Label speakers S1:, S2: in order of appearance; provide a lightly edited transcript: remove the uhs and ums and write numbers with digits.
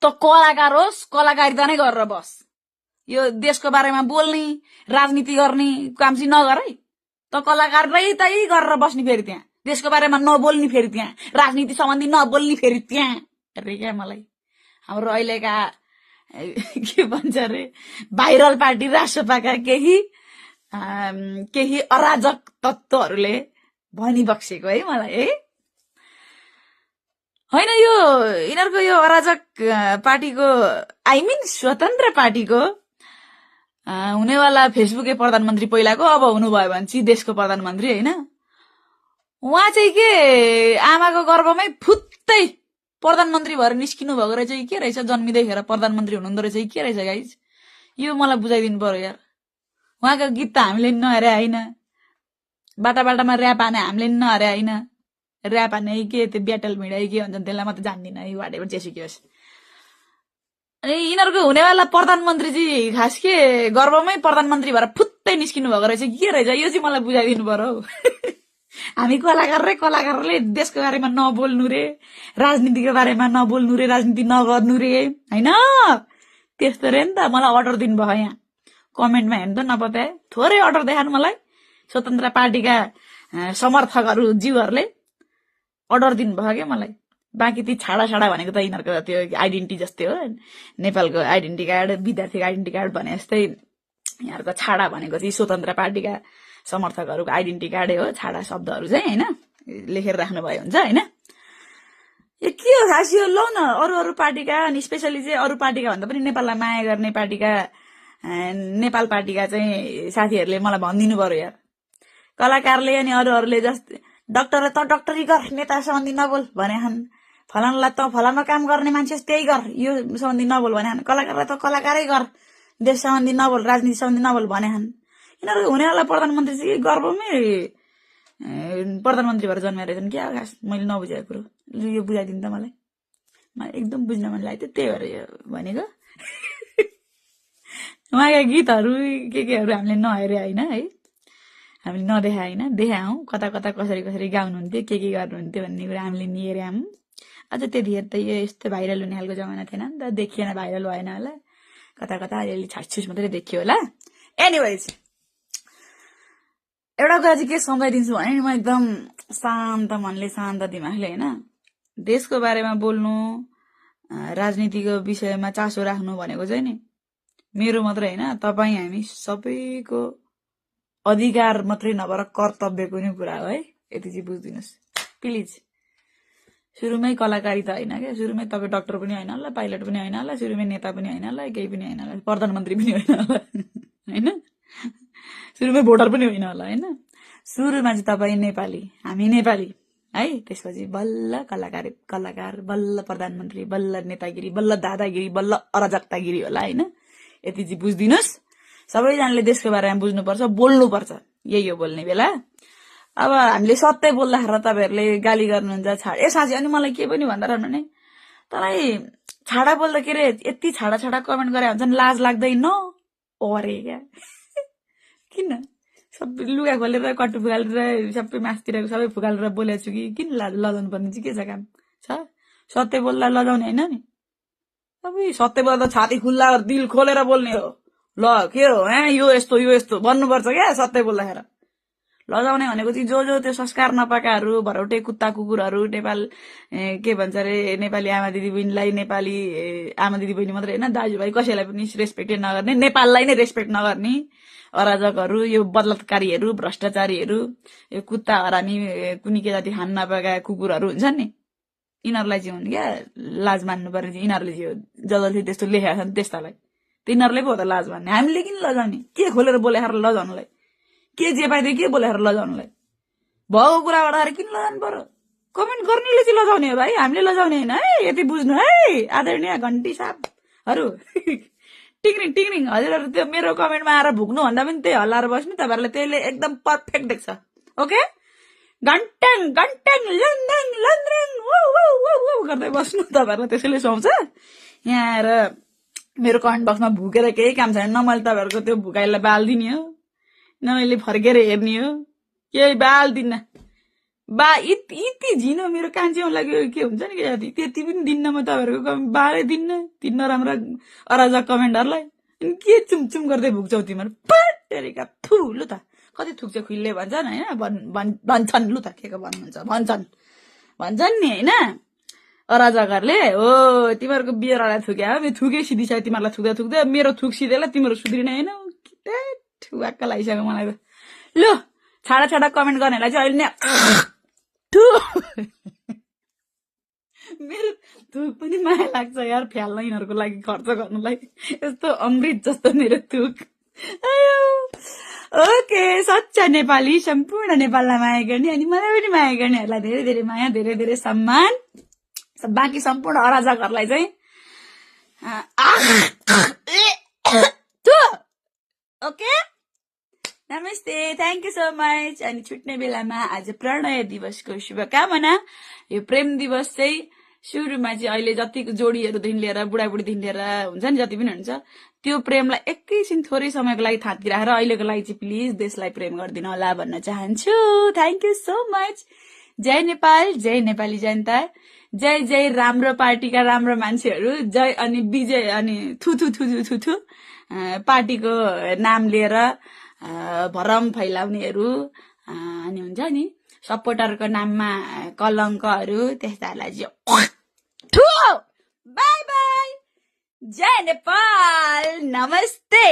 S1: त कलाकार होस्, कलाकारिता नै गरेर बस। यो देशको बारेमा बोल्ने राजनीति गर्ने काम चाहिँ नगर है। त कलाकारितै गरेर बस्ने फेरि त्यहाँ, देशको बारेमा नबोल्ने फेरि त्यहाँ, राजनीति सम्बन्धी नबोल्ने फेरि त्यहाँ अरे क्या। मलाई हाम्रो अहिलेका के भन्छ अरे भाइरल पार्टी राष्ट्रपाका केही अराजक तत्त्वहरूले भनिबक्सेको है मलाई है। होइन यो यिनीहरूको यो अराजक पार्टीको स्वतन्त्र पार्टीको हुनेवाला फेसबुकै प्रधानमन्त्री पहिलाको अब हुनुभयो भने चाहिँ देशको प्रधानमन्त्री होइन। उहाँ चाहिँ के आमाको गर्भमै फुत्तै प्रधानमन्त्री भएर निस्किनु भएको रहेछ कि के रहेछ, जन्मिँदैखेर प्रधानमन्त्री हुनुहुँदो रहेछ कि के रहेछ गाइज, यो मलाई बुझाइदिनु पर्यो यार। उहाँको गीत त हामीले नहेरे होइन, बाटा बाटामा ऱ्याप हाने हामीले नहेरे होइन, ऱ्याप हाने के त्यो ब्याटल भिडाइ के भन्छन् त्यसलाई म त जान्दिनँ है, वाटेभर जेसुकै होस्। अनि यिनीहरूको हुनेवाला प्रधानमन्त्री चाहिँ खास के गर्वमै प्रधानमन्त्री भएर फुत्तै निस्किनु भएको रहेछ के रहेछ, यो चाहिँ मलाई बुझाइदिनु पर्यो हौ। हामी कलाकारले देशको बारेमा नबोल्नु रे, राजनीतिको बारेमा नबोल्नु रे, राजनीति नगर्नु रे होइन, त्यस्तो रे नि त। मलाई अर्डर दिनुभयो यहाँ कमेन्टमा, हेर्नु त नपत्याए थोरै अर्डर देखानु मलाई। स्वतन्त्र पार्टीका समर्थकहरू जीवहरूले अर्डर दिनुभयो क्या मलाई। बाँकी ती छाडा भनेको त यिनीहरूको त्यो आइडेन्टिटी जस्तै हो, नेपालको आइडेन्टिटी कार्ड, विद्यार्थीको आइडेन्टिटी कार्ड भने जस्तै यिनीहरूको छाडा भनेको चाहिँ स्वतन्त्र पार्टीका समर्थकहरूको आइडेन्टिटी कार्डै हो। छाडा शब्दहरू चाहिँ होइन लेखेर राख्नुभयो हुन्छ होइन। यो के हो खास यो, लौ न अरू पार्टीका अनि स्पेसली चाहिँ अरू पार्टीका भन्दा पनि नेपाललाई माया गर्ने पार्टीका नेपाल पार्टीका चाहिँ साथीहरूले मलाई भनिदिनु पर्यो यार। कलाकारले अनि अरूहरूले जस्तै डक्टरले त डक्टरी गर, नेता सम्बन्धी नबोल भने हान, फलानालाई त फलाना काम गर्ने मान्छे त्यही गर, यो सम्बन्धी नबोल भने हान, कलाकारलाई त कलाकारै गर, देश सम्बन्धी नबोल, राजनीति सम्बन्धी नबोल भने हान। यिनीहरू हुनेवाला प्रधानमन्त्री चाहिँ गर्वमै प्रधानमन्त्री भएर जन्मेर रहेछन् क्या खास, मैले नबुझेको कुरो यो बुझाइदिनु त मलाई एकदम बुझ्न मन लाग्यो, त्यही भएर यो भनेको। उहाँका गीतहरू केहरू हामीले नहेरे होइन है, हामीले नदेखा होइन, देखायौँ कता कसरी गाउनुहुन्थ्यो, के गर्नुहुन्थ्यो भन्ने कुरा हामीले निहेर्यौँ। अझ त्यतिखेर त यो यस्तो भाइरल हुने खालको जमाना थिएन नि त, देखिएन, भाइरल भएन होला, कता अलिअलि छाटछुस मात्रै देखियो होला। एनिवेज एउटा कुरा चाहिँ के सम्झाइदिन्छु भने म एकदम शान्त मनले शान्त दिमागले होइन, देशको बारेमा बोल्नु, राजनीतिको विषयमा चासो राख्नु भनेको चाहिँ नि मेरो मात्रै होइन, तपाईँ हामी सबैको अधिकार मात्रै नभएर कर्तव्यको नि कुरा हो है, यति चाहिँ बुझिदिनुहोस् प्लिज। सुरुमै कलाकारिता होइन क्या, सुरुमै तपाईँ डक्टर पनि होइन होला, पाइलट पनि होइन होला, सुरुमै नेता पनि होइन होला, केही पनि होइन होला, प्रधानमन्त्री पनि होइन होला होइन, सुरुमै भोटर पनि होइन होला होइन। सुरुमा चाहिँ तपाईँ नेपाली, हामी नेपाली है, त्यसपछि बल्ल कलाकार, बल्ल प्रधानमन्त्री, बल्ल नेतागिरी, बल्ल दादागिरी, बल्ल अराजकतागिरी होला होइन। यति चाहिँ बुझिदिनुहोस्, सबैजनाले देशको बारेमा बुझ्नुपर्छ, बोल्नुपर्छ, यही हो बोल्ने बेला। अब हामीले सत्य बोल्दाखेरि तपाईँहरूले गाली गर्नुहुन्छ, ए साँच्ची। अनि मलाई के पनि भन्दा रहनु भने तँलाई छाडा बोल्दा के अरे यति छाडा कमेन्ट गरे भन्छन्, लाज लाग्दैन अरे क्या। किन सबै लुगा खोलेर कट्टु फुकालेर सबै मासतिरको सबै फुकालेर बोलेको छु कि किन लजाउनु पर्ने चाहिँ के छ काम छ? सत्य बोल्दा लजाउने होइन नि, सबै सत्य बोल्दा छाती खुल्ला दिल खोलेर बोल्ने हो। ल के हो यो यस्तो भन्नुपर्छ क्या सत्य बोल्दाखेरि। लजाउने भनेको चाहिँ जो त्यो संस्कार नपाएकाहरू, भरौटे कुत्ता कुकुरहरू, नेपाल के भन्छ अरे नेपाली आमा दिदी बहिनीलाई, नेपाली आमा दिदी बहिनी मात्रै होइन दाजुभाइ कसैलाई पनि रेस्पेक्टै नगर्ने, नेपाललाई नै रेस्पेक्ट नगर्ने अराजकहरू, यो बलात्कारीहरू, भ्रष्टाचारीहरू, यो कुत्ता हरामी कुनी के जाति खान नपाएका कुकुरहरू हुन्छन् नि, यिनीहरूलाई चाहिँ हुन् क्या लाज मान्नु पर्ने चाहिँ। यिनीहरूले चाहिँ जसले त्यस्तो लेखेका छन् त्यस्तालाई, तिनीहरूले पो हो त लाज मान्ने। हामीले किन लजाउने? के खोलेर बोलेर लजाउनुलाई? के जे पाइदियो के बोलेर लजाउनुलाई? भएको कुरा गर्दाखेरि किन लजाउनु पर्यो? कमेन्ट गर्नेले चाहिँ लजाउने हो भाइ, हामीले लजाउने होइन है। यति बुझ्नु है आदरणीय घन्टी साहबहरू। टिङ्रिङ हजुरहरू त्यो मेरो कमेन्टमा आएर भुक्नु भन्दा पनि त्यही हल्लाएर बस्नु, तपाईँहरूले त्यसले एकदम पर्फेक्ट देख्छ। ओके, घन्ट्याङ लन्द्रेङ गर्दै बस्नु, तपाईँहरूलाई त्यसैले सुहाउँछ। यहाँ आएर मेरो कमेन्ट बक्समा भुकेर केही काम छैन, न मैले तपाईँहरूको त्यो भुकाइलाई बालिदिने हो, न मैले फर्केर हेर्ने हो, केही बालिदिन्न। बा यति झिनो मेरो कान्छेमा लाग्यो के हुन्छ नि क्या त्यति पनि दिन्न म तपाईँहरूको बाले दिन्न राम्रा अराजक कमेन्टहरूलाई के चुमचुम गर्दै भुक्छौ तिमीहरू पटेरिका थु लु त कति थुक्छ खुइले भन्छन् होइन भन्छन् लु त के भन्नुहुन्छ भन्छन् नि होइन अराजकहरूले हो तिमीहरूको बियरलाई थुक्या हो थुके सिधिसक्यो तिमीहरूलाई थुक्दा मेरो थुक सिधेलाई तिमीहरू सुध्रिने होइन ठुवाक्क लागिसक्यो मलाई त लु छाडा कमेन्ट गर्नेलाई चाहिँ अहिले नै मेरो थुक पनि माया लाग्छ यार फ्याल्न यिनीहरूको लागि खर्च गर्नुलाई यस्तो अमृत जस्तो मेरो थुक ओके सच्चा नेपाली सम्पूर्ण नेपाललाई माया गर्ने अनि मलाई पनि माया गर्नेहरूलाई धेरै धेरै माया धेरै धेरै सम्मान बाँकी सम्पूर्ण अराजकहरूलाई चाहिँ ओके नमस्ते थ्याङ्क यू सो मच अनि छुट्ने बेलामा आज प्रणय दिवसको शुभकामना यो प्रेम दिवस चाहिँ सुरुमा चाहिँ अहिले जतिको जोडीहरूदेखि लिएर बुढाबुढीदेखि लिएर हुन्छ नि जति पनि हुन्छ त्यो प्रेमलाई एकैछिन थोरै समयको लागि थाती राखेर अहिलेको लागि चाहिँ प्लिज देशलाई प्रेम गरिदिनु होला भन्न चाहन्छु थ्याङ्क यू सो मच जय नेपाल जय नेपाली जनता जय जय राम्रो पार्टीका राम्रो मान्छेहरू जय अनि विजय अनि थु पार्टीको नाम लिएर भरम फैलाउनेहरू अनि हुन्छ नि सपोर्टरको नाममा कलङ्कहरू त्यस्ताहरूलाई चाहिँ बाई बाई जय नेपाल नमस्ते